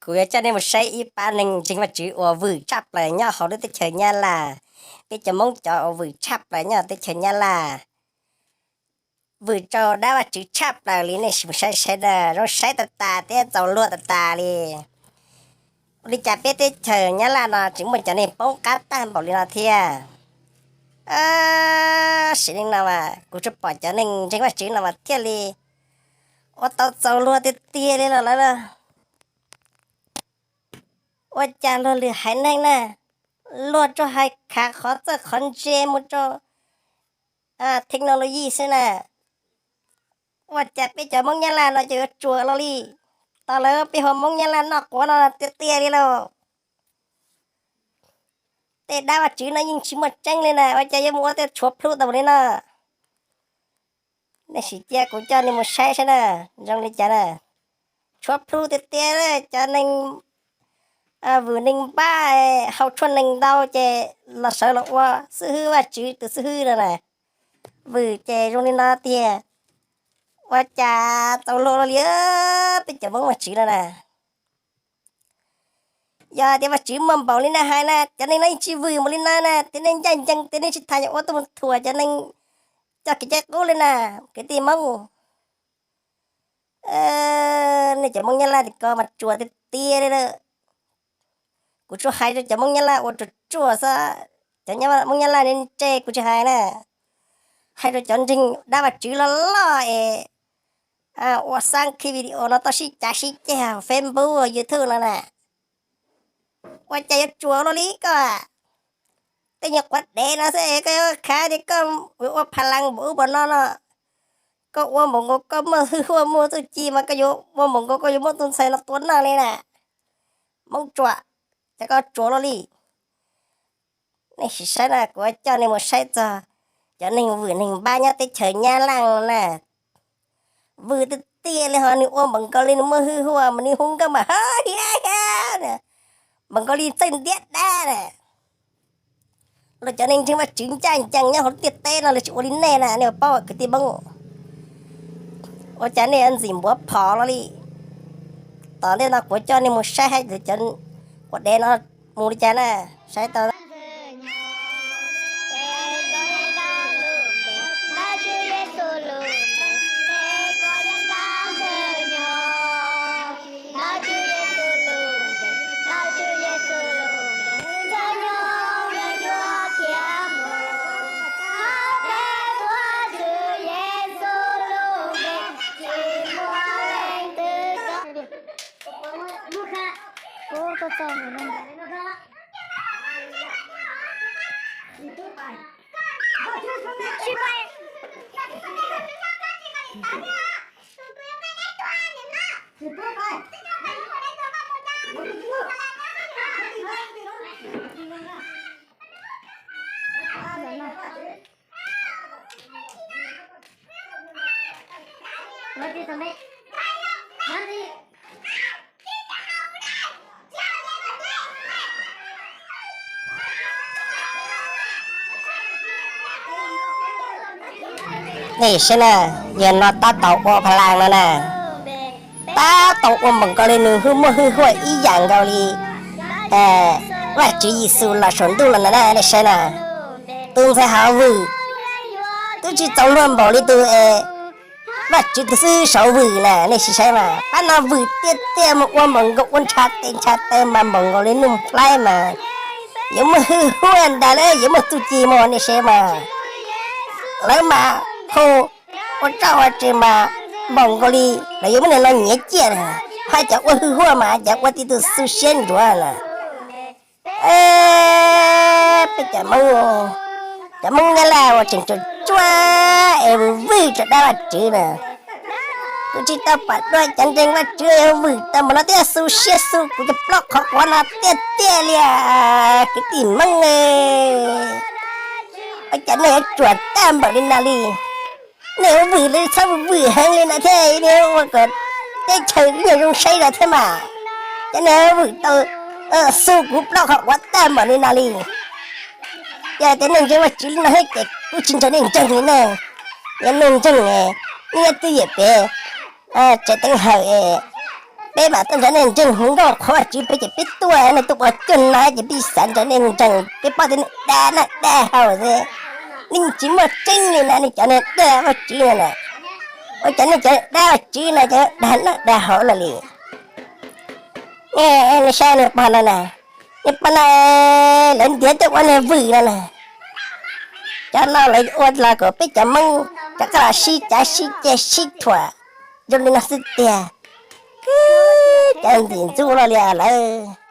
Kuv yuav coj nej mus saib ib pab neeg ntseeg Vajtswv uas vwm tshaj plaws nyob hauv lub teb chaws Nyab Laj. Peb cov Hmoob cov uas vwm tshaj plaws nyob hauv teb chaws Nyab Laj, vwm rau dab Vajtswv tshaj plaws li. Nej sim mus saib saib na, zoo saib tas tas thiab txaus luag tas tas li. Ua li cas peb teb chaws Nyab Laj no tseem muaj cov neeg poob qab tag npaum li no thiab? Sim neej no mas kuv tsuas pom cov neeg ntseeg Vajtswv no mas thiaj li ua tau txaus luag tiag tiag li los lawm. Ua cas luag lwm haiv neeg na, luag tsuas hais khav qhov txawj qhov ntse mus rau technology xwb na. Ua cas peb cov Hmoob Nyab Laj no ces yuav tsuas luaj li? Tos lawv peb hu Hmoob Nyab Laj noj quav no tiag tiag li lauj. Tej dab Vajtswv no yeej tsis muaj tseeb li na, ua cas yuav mus ua tej tshuav plhu tau li no? Nej sim cia kuv coj nej mus saib saib na, zoo li cas na. Tshuav plhu tiag tiag, cov neeg vwm neeg npab, hau tshuaj nees ntau ces los sawv los ua xib hwb Vajtswv tus xib hwb no na. Vwm ces zoo li no tiag. Ua cas txaus luag li peb cov Hmoob Vajtswv no na. Yog tias Vajtswv muaj npaum li nej hais na, cov neeg no yeej tsis vwm npaum li no na, tias nej ncaj ncees tias nej tsis tham nyuam ua tuaj mus thuam cov neeg coj kev cai qub li na, kwv tij Hmoob. Nej cov Hmoob Nyab Laj tim ko mas tsuas tiag tiag li lawm. Kuv tsuas hais rau cov Hmoob Nyab Laj uas ruam ruam xwb, cov Hmoob Nyab Laj ntsej kuv tsis hais na. Hais rau cov ntseeg dab Vajtswv loj loj es ua xab khi video no tau sib cav sib ceg Facebook, YouTube no na. Ua cas yuav tsuas luaj li koj? Tej nyuag quav dev no xwb koj yuav khav tias koj ua pha laj npaum ub npaum no no. Koj ua npaum nkaus koj muaj hwj huaj muaj txuj ci mas koj yuav ua npaum nkaus koj yuav muab tus ntxhais no tua noj li na. Hmoob tsuas, cas koj tsuas luaj li? Nej sim saib na, kuv coj nej mus saib txog cov neeg vwm neeg npab nyob teb chaws Nyab Laj na. Vwm tiag tiag li, ho nws ua npaum nkaus li nws muaj hwj huaj mas nws hu nkauj mas ha hia hia, npaum nkaus li txawj ntiab dab na. Luag cov neeg ntseeg Vajtswv ncaj ncees nyob hauv lub ntiaj teb no lawv tsis ua li nej na, nej puas paub kwv tij Hmoob? Ua cas nej yuav ntxim npuav phom luaj li? Tom ntej no kuv coj nej mus saib saib cov quav dev no mus li cas na. Saib tau. Nej saib na, yog no tab tom ua pha laj no na, tab tom ua npaum nkaus li nws hwj muaj hwj huaj ib yam nkaus li Vajtswv Yexus los saum ntuj los ntawd na. Nej saib na, tus ntxhais hauv vwm twb tsis txaus luag npaum li tus Vajtswv tus xib hwb saud vwm na. Nej sim saib mas, pab no vwm tiag tiag mas ua npaum nkaus ua ntshav tes ntshav taw mas npaum nkaus li Nuj Nplaib mas yuav muaj hwj huaj ntag lauj, yuav muaj txuj ci mas. Nej saib mas, lawv mas hu ua tsaug ua tsi mas npaum nkaus li lawv yuav muab nws los nyiav ciaj na. Hais cov ua hwj huaj mas cov ua tib tug xu siab ntsuav na. Peb cov Hmoob, cov Hmoob Nyab Laj uas tseem tsuas tsuab es vwm vwm rau dab Vajtswv na. Kuv tsis tau pom dua cov ntseeg Vajtswv vwm tau npaum no thiab, xu siab xu kuv cov plaub qhov quav no tiag tiag li kwv tij Hmoob. Ua cas nej yuav tsuas tag npaum li no li? Nej yuav vwm los txhob vwm heev li no thiab, nej ua kom teb chaws ib nyuag zoo saib los thiab mas. Ces nej yuav vwm tau xu kuv plaub qhov quav tag npaum li no li. Yog tias nej ntseeg Vajtswv li no thiab ces kuv tsis nrog nej ntseeg li ne. Yog nej ntseeg, nej nyob twj ywm pem tsev teev hawm es Peb mam tuaj nrog nej ntseeg hluas nkauj qhuav tsis peb ces peb tuaj nej tuaj ua cuag no ces peb xav nrog nej ntseeg peb pom tias nej dag noj dag haus xwb. Nej tsis muaj tseeb li na, nej cov neeg dag vaj tswv no na. Ua cas nej cov dag vaj tswv no cov dag noj dag haus no li. Nej saib nej pog no na, nej pog no lawv ntiav tuaj ua niag vwm no na. Cov no lawv ua los kom peb cov Hmoob rov qab los sib cav sib ceg sib thuam zoo li no xwb tiag. Cov ntxim ntxub no li lawv